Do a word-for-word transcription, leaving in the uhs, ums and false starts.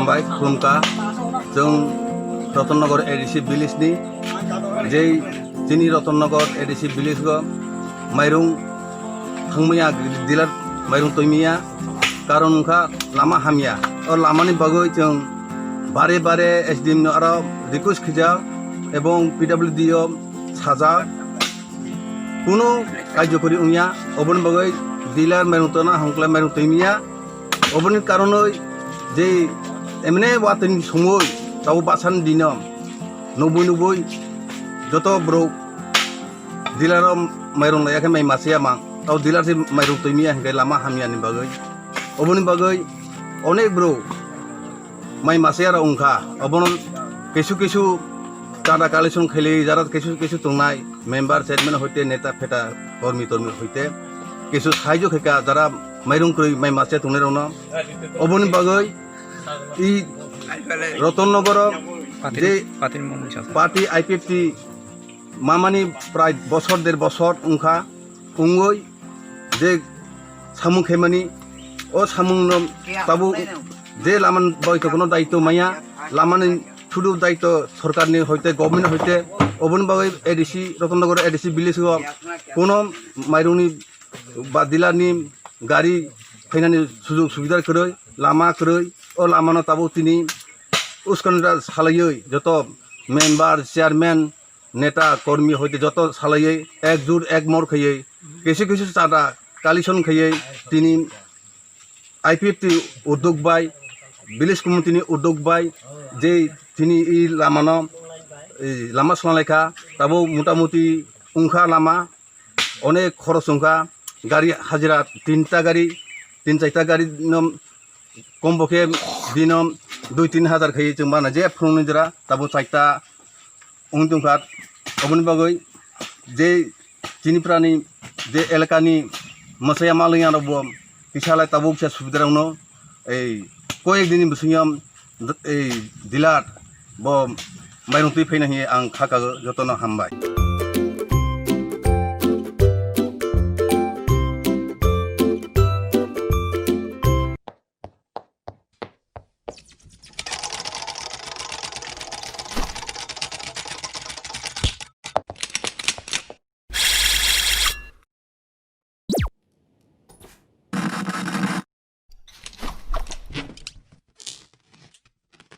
Bai khulumkha, chwng Ratannagar A D C village ni, jei chini Ratannagar A D C village o mairung thangmaya, dealer mairung toimaya, karon wngkha lama hamya. O lama ni bagwi chwng bare bare S D M no aro request khijak ebong P W D o sajak, kuno kaijakori wngya, oboni bagwi dealer mairung tona hongkla mairung toimaya. Oboni karonoi je emne watwini songwi tabo basan dino nubui nubui joto borok dealer o mairung laiya khe mai masiya mang, tabo dealer se mairung toimaya hinkhe lama hamya ni bagwi. Oboni bagwi onek borok mai masiya rok wngkha, obono kisu kisu chanda collection khaili jara kisu kisu tongnai member chairman hoite neta pheta kormi tormi hoite kisu saijo khaika jara mairung kwrwi mai masiya tongnai rokno. Oboni bagwi i Ratannagar o Party, je party ni mung sa. Party I P F T mamani prai bosor der bosor wngkha, wngwi je samung khaimani, o samung no tabuk je lama ni bagwi kono daitw maya, lama ni sudu daitw sorkar ni hoite, government hoite, oboni bagwi A D C, Ratannagar A D C village o kono mairung ni ba dealer ni gari phainani sujog subida kwrwi, lama kwrwi, o lama no tabuk tini uskon salaiwi joto member, chairman, neta, kormi hoite joto salaiwi ek jur ek mor khaiwi kisu kisu chanda collection khaiwi tini I P F T ni uddog bai, village committee ni uddog bai je tini i lama no, i lama swnalaikha, tabuk mota moti wngkha lama, onek khoros wngkha, gari hajira tinta gari, tin chaita gari no kombo khe dino dui tin hajar khai chwng bana je phunukni jora tabuk chaita wng tongkha. Oboni bagwi je chini prani je elakani mwsaya malwng rok bo kisa lai tabuk kisa subida rokno ei koyek dini bisingyo ei dealer bo mairung twi phaina hiye ang kha kago jotono hambai.